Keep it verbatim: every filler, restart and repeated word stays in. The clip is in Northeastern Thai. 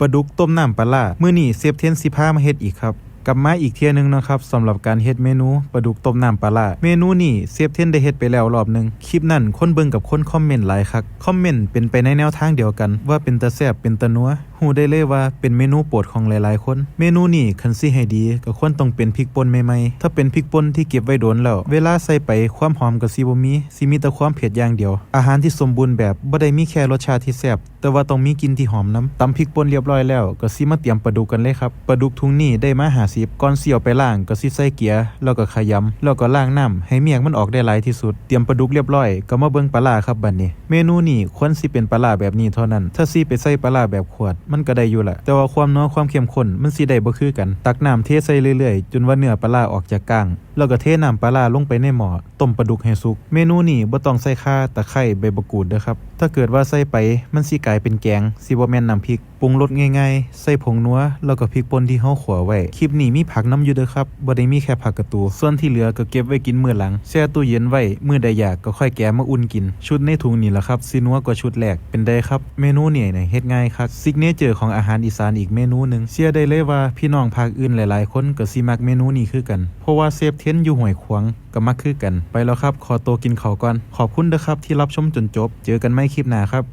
ปลาดุกต้มน้ำปลาร้า มื้อนี้เชฟเทนสิพามาเฮ็ดอีกครับ กลับมาอีกเทื่อหนึ่งเนาะครับ สำหรับการเฮ็ดเมนูปลาดุกต้มน้ำปลาร้า เมนูนี้เชฟเทนได้เฮ็ดไปแล้วรอบหนึ่ง คลิปนั้นคนเบิ่งกับคนคอมเมนต์หลายคัก คอมเมนต์เป็นไปในแนวทางเดียวกัน ว่าเป็นตาแซ่บเป็นตานัว ฮู้ได้เลยว่าเป็นเมนูโปรดของหลายๆคน เมนูนี้คันสิให้ดีก็ควรต้องเป็นพริกป่นใหม่ๆ ถ้าเป็นพริกป่นที่เก็บไว้โดนแล้ว เวลาใส่ไปความหอมก็สิบ่มี สิมีแต่ความเผ็ดอย่างเดียว อาหารที่สมบูรณ์แบบบ่ได้มีแค่รสชาติที่แซ่บ แต่ว่าต้องมีกลิ่นที่หอมนำ ตำพริกป่นเรียบร้อยแล้ว ก็สิมาเตรียมปลาดุกกันเลยครับ ปลาดุกถุงนี้ได้มาห้าสิบ ก่อนสิเอาไปล้างก็สิใส่เกลือ แล้วก็ขยำ แล้วก็ล้างน้ำให้เมือกมันออกได้หลายที่สุด เตรียมปลาดุกเรียบร้อย ก็มาเบิ่งปลาร้าครับบัดนี้ เมนูนี้ควรสิเป็นปลาร้าแบบนี้เท่านั้น ถ้าสิไปใส่ปลาร้าแบบขวด มันก็ได้อยู่แหละ แต่ว่าความนัวความเข้มข้นมันสิได้บ่คือกัน ตักน้ำเทใส่เรื่อยๆ จนว่าเนื้อปลาร้าออกจากก้าง แล้วก็เทน้ำปลาร้าลงไปในหม้อ ต้มปลาดุกให้สุก เมนูนี้บ่ต้องใส่ข่า ตะไคร้ ใบบักกูดเด้อครับ ถ้าเกิดว่าใส่ไป มันสิกลายเป็นแกง สิบ่แม่นน้ำพริก ปรุงรสง่ายๆ ใส่ผงนัว แล้วก็พริกป่นที่เฮาคั่วไว้ คลิปนี้มีผักนำอยู่เด้อครับ บ่ได้มีแค่ผักกะตู ส่วนที่เหลือก็เก็บไว้กินมื้อหลัง แช่ตู้เย็นไว้ มื้อใดอยากก็ค่อยแกะมาอุ่นกิน ชุดในถุงนี่ล่ะครับ สินัวกว่าชุดแรก เป็นไดครับ เมนูนี้เนี่ยเฮ็ดง่ายคัก ซิกเนเจอร์ของอาหารอีสานอีกเมนูหนึ่ง เชื่อได้เลยว่าพี่น้องภาคอื่นหลายๆคนก็สิมักเมนูนี้คือกัน เพราะว่าเชฟเทนอยู่ห้วยขวางก็มักคือกัน ไปแล้วครับ ขอตัวกินข้าวก่อน ขอบคุณเด้อครับที่รับชมจนจบ เจอกันใหม่คลิปหน้าครับ